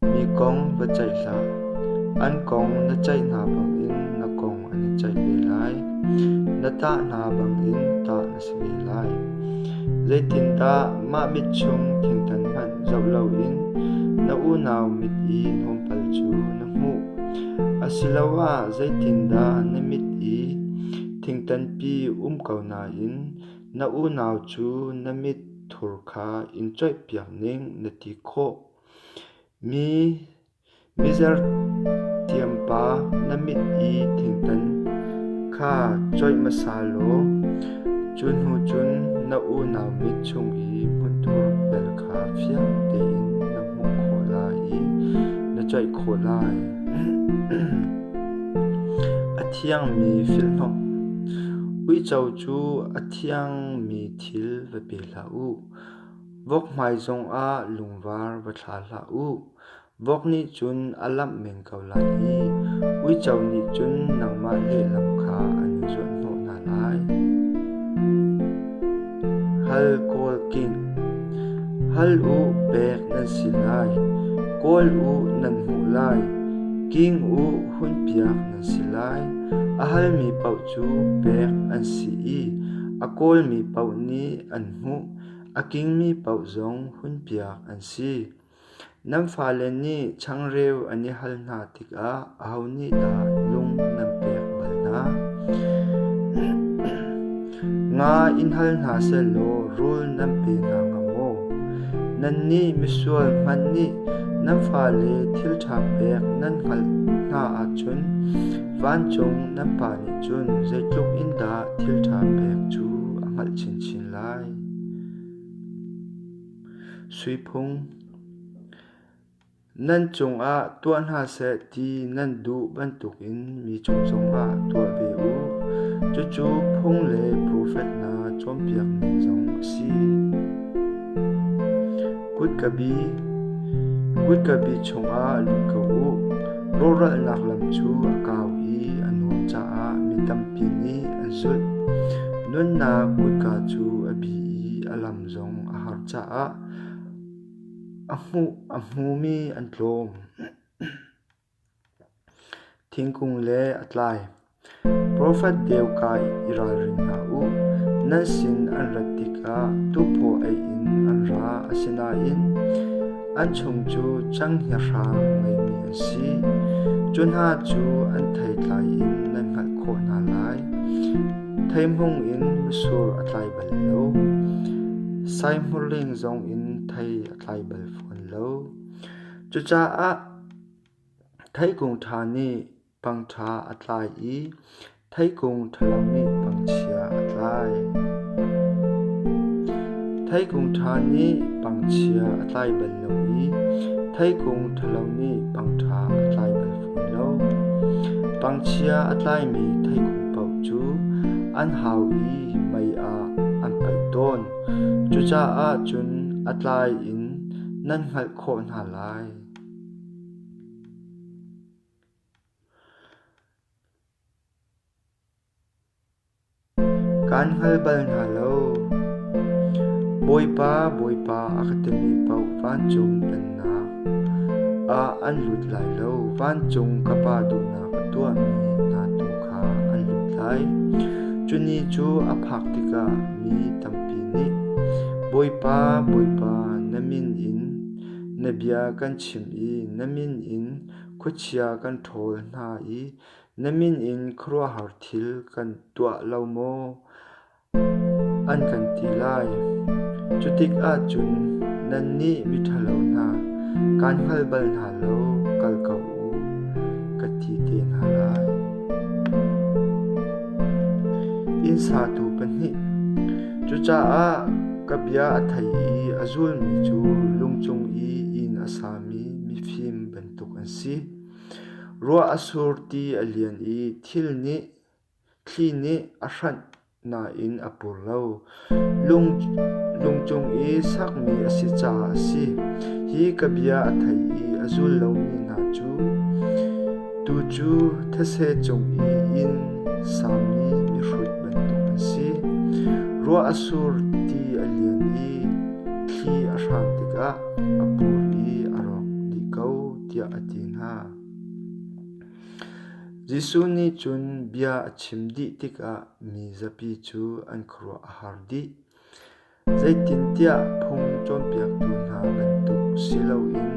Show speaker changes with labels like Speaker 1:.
Speaker 1: Mi kong va ceih hlah. An kong na ceih hna bangin na kong an i ceih ve lai. Na tah hna bangin tah na si ve lai. Zeitindah mah mit chung thingtan hmanh zoh loin na unau mit i hnawmpal cu na hmuh? Asiloah zeitindah na mit i thingtanpi um ko nain na unau cu na mit thur kha in coihpiak ning na ti khawh? Mi mizertiampa na mit i thingtan kha coih hmasa law cu hnu cun na unau mit chung i hmunthur bel kha fiang tein na hmuh khawh lai i na coih khawh lai. A thiangmi filhhnawmh. Uico cu a thiangmi thil va pe hlah u. Vok hmai zongah lungvar va thla hlah u. Vok nih cun a lamh men ko lai i uico nih cun nangmah lehlam kha an in zuanhnawh hna lai. Hal kawl king. Hal u pek nan si lai. Kawl u nan hmuh lai. King u hunpiak nan si lai. A halmi paoh cu pek an si i a kawlmi paoh nih an hmuh. A kingmi paoh zong hunpiak an si. Nan fale nih changreu an i hal hna tikah aho nih dah lung nan pek bal hna? Nga in hal hna sehlaw rul nan pe hna hnga maw? Nannih misual hmanh nih nan fale thil ṭha pek nan hngalh hna ahcun vancung nan Pa nih cun zeitluk in dah thil ṭha pek cu a hngalh chinchin lai. Suiphung. Nan cungah tuah hna seh ti nan duh bantukin mi cung zongah tuah ve u. Cucu phung le profet hna cawnpiak ning zong a si. Kutka bi chungah lut ko u. Rawhralhnak lam cu a kau i a nuam caah mi tampi nih an zulh. Nunnak kutka cu a bi i a lam zong a har caah a hmumi an tlawm. Thingkung le a tlai. Profet deu ka i ralring hna u. Nan sin an rat tikah tuphaw ei in an ra, asinain an chung cu cenghngia hrang ngeimi an si. Cu hna cu an theitlai in nan hngalh khawh hna lai. Theihmung in mitsur a tlai bal lo. Saihmurling zong in thei a tlai bal fawn lo. Cucaah theikung ṭha nih pang ṭha a tlai i theikung ṭhalo nih pangchia a tlai. Theikung ṭha nih pangchia a tlai bal lo i theikung ṭhalo nih pang ṭha a tlai bal fawn lo. Pangchia a tlaimi theikung paoh cu an hau i mei ah an paih tawn. Cucaah cun a tlai in nan hngalh khawh hna lai. Kaan hngal bal hna lo. Bawipa, Bawipa a ka timi paoh vancung pennak ah an lut lai lo. Vancung ka Pa duhnak a tuahmi hna tu kha an lut lai. Cu ni cu a phak tikah mi tampi nih, Bawipa, Bawipa, na min in na bia kan chim i na min in khuachia kan ṭhawl hna i Na min in khuaruahhar thil kan tuah lo maw? An kan ti lai. Cutikah cun nannih miṭhalo hna, kaan hngal bal hna lo, kal ko u, ka ti te hna lai. Inn satu pahnih. Cucaah ka bia a thei i a zulmi cu lung cung i inn a sami mifim bantuk an si. Ruah a sur ti a lian i thli nih a hranh nain a pur lo. Lung cung i sakmi a si caah a si. Hi ka bia a thei i a zul lomi hna cu tu cu thetse cung i inn sami mihrut bantuk an si. Ruah a sur ti a lian i thli a hrang tikah a pur i a rawk dih ko. tiah a ti hna. Jesuh nih cun bia a chim dih tikah mi zapi cu an khuaruah a har dih. Zeitintiah phung cawnpiaktu hna bantuk si loin